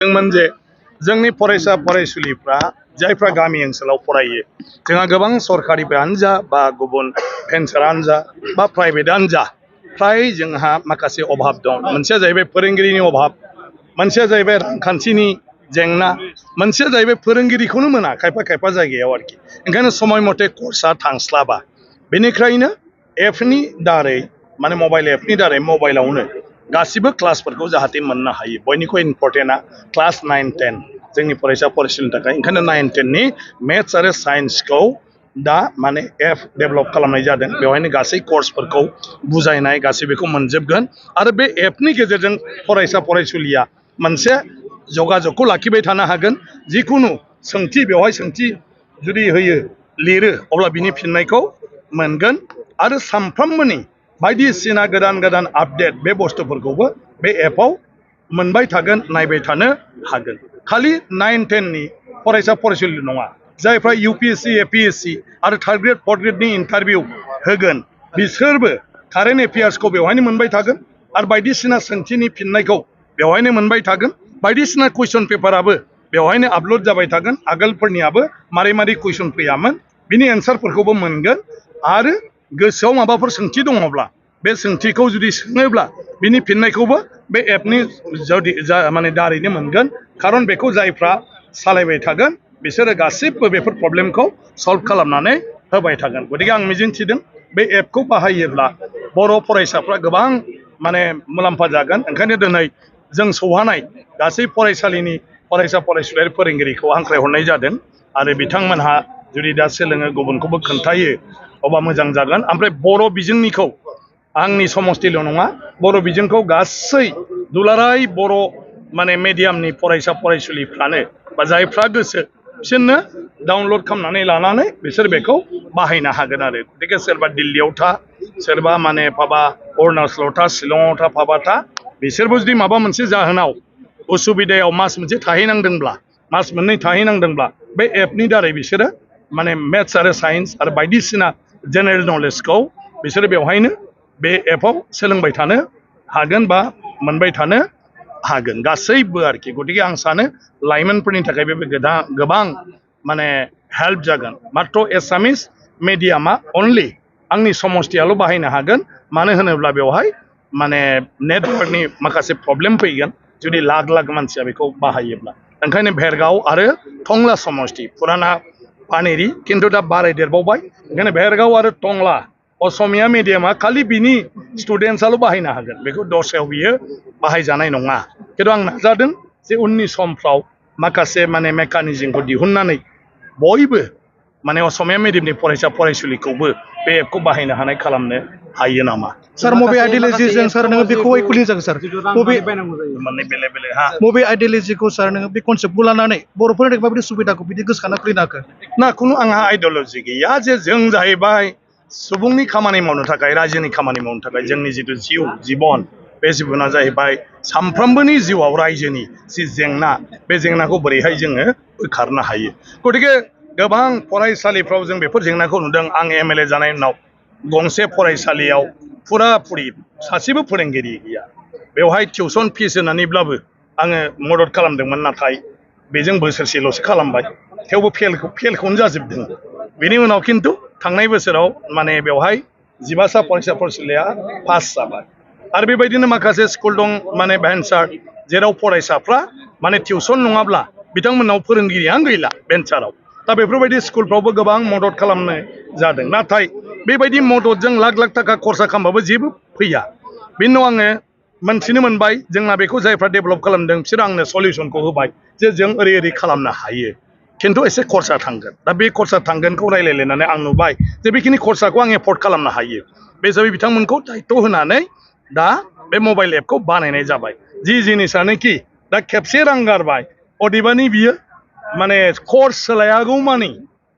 जे जोंनि फरायसा फरायसुलिफ्रा जायफ्रा गामि ओनसोलाव फरायो जोंहा गोबां सरकारिफ्रानो जा बा गुबुन भेन्सारानो जा बा प्राइभेटआनो जा फ्राय जोंहा माखासे अभाब दं। मोनसेया जाहैबाय फोरोंगिरिनि अभाब, मोनसेया जाहैबाय रांखान्थिनि जेंना, मोनसेया जाहैबाय फोरोंगिरिखौनो मोना खायफा खायफा जायगायाव आरोखि। ओंखायनो समय मथे कर्सआ थांस्लाबा। बेनिखायनो एपनि दारै माने मबाइल एपनि दारै मबाइलावनो गासिबो क्लासफोरखौ जाहाथे मोननो हायो। बयनिख्रुइ इम्परटेन्टआ क्लास 9-10 जोंनि फरायसा फरायसुलिनि थाखाय। ओंखायनो 9-10नि मेथ्स आरो साइन्सखौ दा माने एप डेभेलप खालामनाय जादों। बेवहायनो गासै कर्सफोरखौ बुजायनाय गासै बेखौ मोनजोबगोन आरो बे एपनि गेजेरजों फरायसा फरायसुलिया मोनसे जगाजगखौ लाखिबाय थानो हागोन। जिखुनु सोंथि बेवहाय सोंथि जुदि होयो लिरो अब्ला बिनि फिननायखौ मोनगोन आरो सानफ्रोमबोनि बायदिसिना गोदान गोदान आपडेट बे बुस्थुफोरखौबो बे एपआव मोनबाय थागोन, नायबाय थानो हागोन। खालि 9-10नि फरायसा फरायसुलि नङा, जायफ्रा UPSC APSC आरो थार्ड ग्रेड फर्थ ग्रेडनि इन्टारभिउ होगोन बिसोरबो कारेन्ट एफेयार्सखौ बेवहायनो मोनबाय थागोन आरो बायदिसिना सोंथिनि फिननायखौ बेवहायनो मोनबाय थागोन। बायदिसिना कुइसन पेपाराबो बेवहायनो आपल'ड जाबाय थागोन। आगोलफोरनियाबो मारै मारै कुइसन फैयामोन बिनि एन्सारफोरखौबो मोनगोन आरो गोसोआव माबाफोर सोंथि दङब्ला बे सोंथिखौ जुदि सोङोब्ला बिनि फिननायखौबो बे एपनि माने दारैनो मोनगोन। खारन बेखौ जायफ्रा सालायबाय थागोन बिसोरो गासिबो बेफोर प्रब्लेमखौ सल्भ खालामनानै होबाय थागोन। गतिके आं मिजिंथिदों बे एपखौ बाहायोब्ला बर' फरायसाफ्रा गोबां माने मुलाम्फा जागोन। ओंखायनो दिनै जों सौहानाय गासै फरायसालिनि फरायसा फरायसुलियारि फोरोंगिरिखौ हांख्रायहरनाय जादों आरो बिथांमोनहा जुदि दा सोलोङो गुबुनखौबो खोन्थायो अब्ला मोजां जागोन। ओमफ्राय बर' बिजोंनिखौ आंनि समस्थिल' नङा, बर' बिजोंखौ गासै दुलाराय बर' माने मिडियामनि फरायसा फरायसुलिफ्रानो बा जायफ्रा गोसो बिसोरनो डाउनलड खालामनानै लानानै बिसोर बेखौ बाहायनो हागोन आरो। गतिके सोरबा दिल्लीयाव था, सोरबा माने पाबा अरुणाचलाव था, शिलंआव था, पाबा था, बिसोरबो जुदि माबा मोनसे जाहोनाव उसुबिदायाव मास मोनसे थाहैनांदोंब्ला, मास मोननै थाहैनांदोंब्ला बे एपनि दारै बिसोरो माने मेथ्स आरो साइन्स आरो बायदिसिना जेनेरेल नलेजखौ बिसोरो बेवहायनो बे एपआव सोलोंबाय थानो हागोन बा मोनबाय थानो हागोन गासैबो आरोखि। गतिके आं सानो लाइमोनफोरनि थाखाय बे गोबां माने हेल्प जागोन। मात्र एसामिस मिडियामा अनलि आंनि समस्थियाल' बाहायनो हागोन, मानो होनोब्ला बेवहाय माने नेटवर्कनि माखासे प्रब्लेम फैगोन जुदि लाख लाख मानसिया बेखौ बाहायोब्ला। ओंखायनो भेरगाव आरो टंला समस्ति फुराना पानेरि खिन्थु दा बारायदेरबावबाय। ओंखायनो भेरगाव आरो टंला असमिया मिडियामा खालि बिनि स्टुडेन्टसाल' बाहायनो हागोन, बेखौ दस्रायाव बियो बाहायजानाय नङा। खिन्थु आं नाजादों जे उननि समफ्राव माखासे माने मेकानिजमखौ दिहुननानै बयबो माने असमिया मिडियामनि फरायसा फरायसुलिखौबो बे एपखौ बाहायनो हानाय खालामनो हायो नामा। सर मबे आइडियोलॉजीजों सर नोङो बेखौ खुलिनो जागोन सर माने बेले बेले हा मबे आइडियोलॉजीखौ सर नोङो बे कनसेप्टखौ लानानै बर'फोरनि थाखाय माबायदि सुबिदाखौ बिदि गोसोखांना खुलिनो हाखो? ना खुनु आंहा आइडियोलॉजी गैया। जे जों जाहैबाय सुबुंनि खामानि मावनो थाखाय, रायजोनि खामानि मावनो थाखाय जोंनि जिथु जिउ जीबन बे जिबना जाहैबाय सानफ्रोमबोनि जिउआव रायजोनि जि जेंना बे जेंनाखौ बोरैहाय जोङो बोखारनो हायो। गतिके गोबां फरायसालिफ्राव जों बेफोर जेंनाखौ नुदों। आं MLA जानायनि उनाव गंसे फरायसालियाव फुराफुरि सासेबो फोरोंगिरि गैया। बेवहाय टिउसन फिस होनानैब्लाबो आङो मदद खालामदोंमोन, नाथाय बेजों बोसोरसेल'सो खालामबाय, थेवबो फेलखौनो जाजोबदों। बेनि उनाव खिन्थु थांनाय बोसोराव माने बेवहाय 15सा फरायसा फरायसुलिया पास जाबाय। आरो बेबायदिनो माखासे स्कुल दं माने भेन्सार, जेराव फरायसाफ्रा माने टिउसन नङाब्ला बिथांमोननाव फोरोंगिरियानो गैला भेन्साराव। दा बेफोरबायदि स्कुलफ्रावबो गोबां मदद खालामनाय जादों। नाथाय बेबायदि मददजों लाख लाख थाखा खरसा खालामबाबो जेबो फैया। बेनि उनाव आङो मोनथिनो मोनबाय जोंना बेखौ जायफ्रा डेभेलप खालामदों बिसोर आंनो सलिउसनखौ होबाय जे जों ओरै ओरै खालामनो हायो, खिन्थु एसे खरसा थांगोन। दा बे खरसा थांगोनखौ रायलायलायनानै आं नुबाय जे बेखिनि खरसाखौ आं एफर्ड खालामनो हायो। बे हिसाबै बिथांमोनखौ दायथ' होनानै दा बे मबाइल एपखौ बानायनाय जाबाय। जि जिनिसानोखि दा खेबसे रां गारबाय अदेबानि बियो माने कर्स सोलायागौ मानि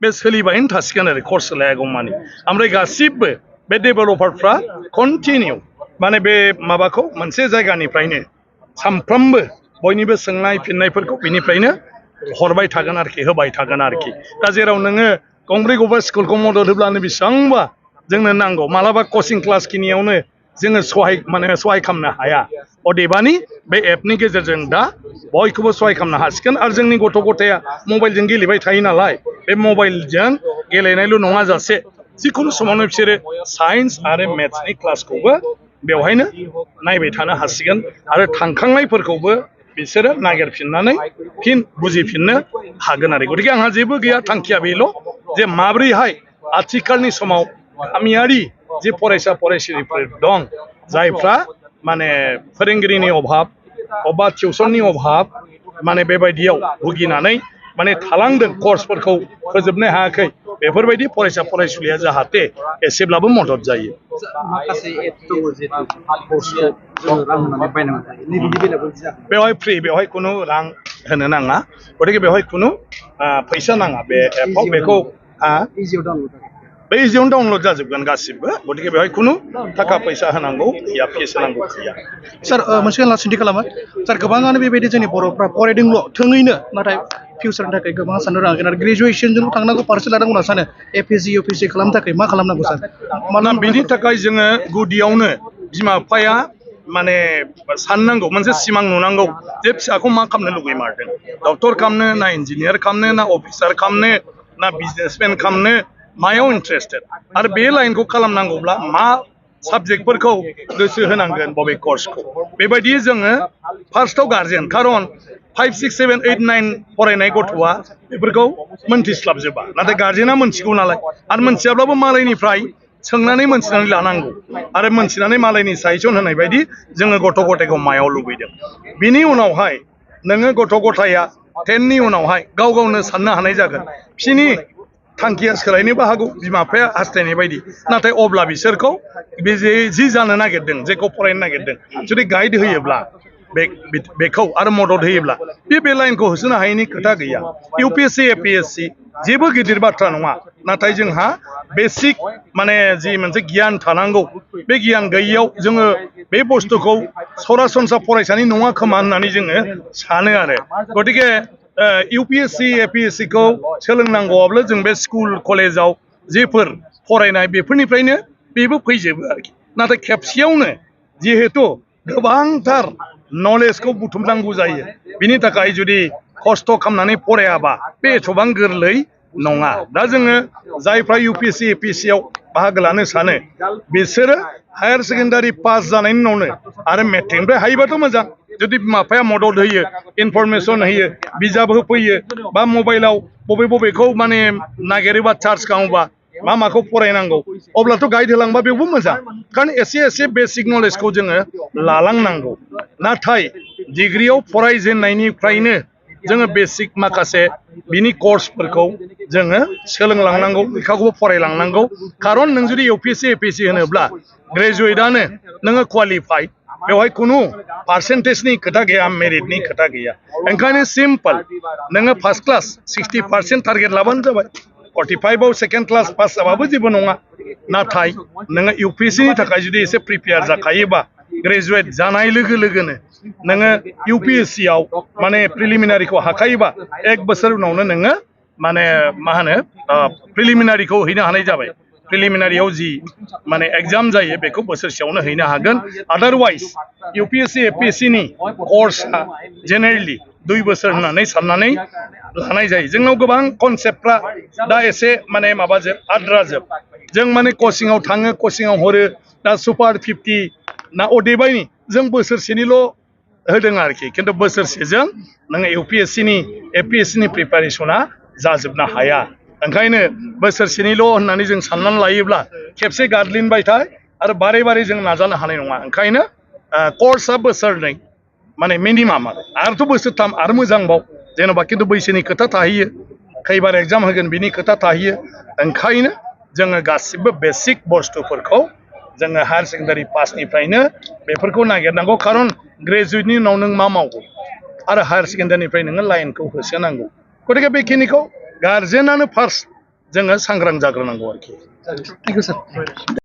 बे सोलिबायनो थासिगोन आरो कर्स सोलायागौ मानि। ओमफ्राय गासिबो बे डेभेलपारफ्रा कन्टिनिउ माने बे माबाखौ मोनसे जायगानिफ्रायनो सानफ्रोमबो बयनिबो सोंनाय फिननायफोरखौ बिनिफ्रायनो हरबाय थागोन आरोखि, होबाय थागोन आरोखि। दा जेराव नोङो गंब्रै गंबा स्कुलखौ मदद होब्लानो बेसेबांबा जोंनो नांगौ। मालाबा कचिं क्लास खिनियावनो जोङो सहाय खालामनो हाया अदेबानि बे एपनि गेजेरजों दा बयखौबो सहाय खालामनो हासिगोन आरो जोंनि गथ' गथाया मबाइलजों गेलेबाय थायो नालाय बे मबाइलजों गेलेनायल' नङा जासे जिखुनु समावनो बिसोरो साइन्स आरो मेथ्सनि क्लासखौबो बेवहायनो नायबाय थानो हासिगोन आरो थांखांनायफोरखौबो बिसोरो नागिरफिननानै फिन बुजिफिननो हागोन आरो गतिके आंहा जेबो गैया थांखिया बेल' जे माब्रैहाय आथिखालनि समाव गामियारि जे फरायसा फरायसुलिफोर दं जायफ्रा माने फोरोंगिरिनि अभाब अबा टिउसननि अभाब माने बेबायदियाव भुगिनानै माने थालांदों कर्सफोरखौ फोजोबनो हायाखै बेफोरबायदि फरायसा फरायसुलिया जाहाथे एसेब्लाबो मदद जायो बेवहाय फ्रि बेवहाय खुनु रां होनो नाङा गतिके बेवहाय खुनु फैसा नाङा बे एपआव बेखौ बे इजियावनो डाउनलड जाजोबगोन गासिबो गतिके बेवहाय खुनु थाखा फैसा होनांगौ गैया फिस होनांगौ गैया सार मोनसे लास्ट सोंथि खालामो सार गोबाङानो बेबायदि जोंनि बर'फ्रा फरायदोंल' थोङैनो नाथाय फिउचारनि थाखाय गोबां साननो रोङाखै आरो ग्रेजुवेसनजों थांनांगौ फारसे लानांगौ होनना सानो एपिएससि इउपिएससि खालामनो थाखाय मा खालामनांगौ सार मानोना बेनि थाखाय जोङो गुदियावनो बिमा बिफाया माने साननांगौ मोनसे सिमां नुनांगौ जे फिसाखौ मा खालामनो लुगैमारदों डक्टर खालामनो ना इन्जिनियार खालामनो ना अफिसार खालामनो ना बिजनेसमेन खालामनो मायाव इन्ट्रेस्टेड आरो बे लाइनखौ खालामनांगौब्ला मा साबजेक्टफोरखौ गोसो होनांगोन बबे कर्सखौ बेबायदि जोङो फार्स्टआव गार्जेन खारन 5, 6, 7, 8, 9 फरायनाय गथ'आ बेफोरखौ मोनथिस्लाबजोबा नाथाय गार्जेना मोनथिगौ नालाय आरो मोनथियाब्लाबो मालायनिफ्राय सोंनानै मोनथिनानै लानांगौ आरो मोनथिनानै मालायनि साजेसन होनाय बायदि जोङो गथ' गथायखौ मायाव लुबैदों बिनि उनावहाय नोङो गथ' गथाया 10नि उनावहाय गाव गावनो साननो हानाय जागोन बिसिनि थांखिया सोलायनोबो हागौ बिमा बिफाया हास्थायनाय बायदि नाथाय अब्ला बिसोरखौ बे जि जानो नागिरदों जेखौ फरायनो नागिरदों जुदि गाइड होयोब्ला बेखौ आरो मदद होयोब्ला बे लाइनखौ होसोनो हायैनि खोथा गैया इउपिएससि एपिएससि जेबो गिदिर बाथ्रा नङा नाथाय जोंहा बेसिक माने जि मोनसे गियान थानांगौ बे गियान गैयैयाव जोङो बे बुस्थुखौ सरासनस्रा फरायसानि नङा खोमा होननानै जोङो सानो आरो गतिके इउपिएससि एपिएससिखौ सोलोंनांगौआब्ला जों बे स्कुल कलेजाव जेफोर फरायनाय बेफोरनिफ्रायनो बेबो फैजोबो आरोखि नाथाय खेबसेयावनो जिहेथु गोबांथार नलेजखौ बुथुमनांगौ जायो बिनि थाखाय जुदि खस्थ' खालामनानै फरायाबा बे एथबां गोरलै नङा दा जोङो जायफ्रा इउपिएससि एपिएससियाव बाहागो लानो सानो बिसोरो हायार सेकेन्डारि पास जानायनि उनावनो आरो मेट्रिकनिफ्राय हायोबाथ' मोजां जुदि बिमा बिफाया मदद होयो इनफरमेसन होयो बिजाब होफैयो बा मबाइलाव बबेखौ माने नागिरोबा चार्ज खालामोबा माखौ फरायनांगौ अब्लाथ' गाइड होलांबा बेवबो मोजां खारन एसे बेसिक नलेजखौ जोङो लालांनांगौ नाथाय डिग्रियाव फरायजेननायनिफ्रायनो जोङो बेसिक माखासे बिनि कर्सफोरखौ जोङो सोलोंलांनांगौ लेखाखौबो फरायलांनांगौ खारन नों जुदि इउपिएससि एपिएससि होनोब्ला ग्रेजुवेटआनो नोङो क्वालिफाइड बेवहाय खुनु पार्सेन्टेजनि खोथा गैया मेरिटनि खोथा गैया ओंखायनो सिम्पल नोङो फार्स्ट क्लास 60% टारगेट लाबानो जाबाय 45आव सेकेन्ड क्लास पास जाबाबो जेबो नङा नाथाय नोङो इउपिएससिनि थाखाय जुदि एसे प्रिपेयार जाखायोबा ग्रेजुवेट जानाय लोगो लोगोनो नोङो इउपिएससियाव माने प्रिलिमिनारिखौ हाखायोबा 1 बोसोर उनावनो नोङो माने मा होनो प्रिलिमिनारिखौ हैनो हानाय जाबाय प्रिलिमिनारियाव जि माने एग्जाम जायो बेखौ बोसोरसेयावनो हैनो हागोन आदारवाइज इउपिएससि एपिएससिनि कर्सआ जेनेरेलि 2 बोसोर होननानै साननानै लानाय जायो जोंनाव गोबां कनसेप्टफ्रा दा एसे माने माबाजोब आद्राजोब जों माने कचिंआव थाङो कचिंआव हरो दा सुपार 50 ना अदेबानि जों बोसोरसेनिल' होदों आरोखि खिन्थु बोसोरसेजों नोङो इउपिएससिनि एपिएससिनि प्रिपारेसना जाजोबनो हाया ओंखायनो बोसोरसेनिल' होननानै जों साननानै लायोब्ला खेबसे गादलिनबाय थाय आरो बारे जों नाजानो हानाय नङा ओंखायनो कर्सआ बोसोरनै माने मिनिमाम आरोथ' बोसोरथाम आरो मोजांबाव जेन'बा खिन्थु बैसोनि खोथा थाहैयो खैबार एग्जाम होगोन बिनि खोथा थाहैयो ओंखायनो जोङो गासिबो बेसिक बुस्थुफोरखौ जोङो हायार सेकेन्डारि पासनिफ्रायनो बेफोरखौ नागिरनांगौ खारन ग्रेजुवेटनि उनाव नों मा मावगौ आरो हायार सेकेन्डारिनिफ्राय नोङो लाइनखौ होसोनांगौ गतिके बेखिनिखौ गार्जेनानो फार्स्ट जोङो सांग्रां जाग्रोनांगौ आरोखि थेंक इउ सार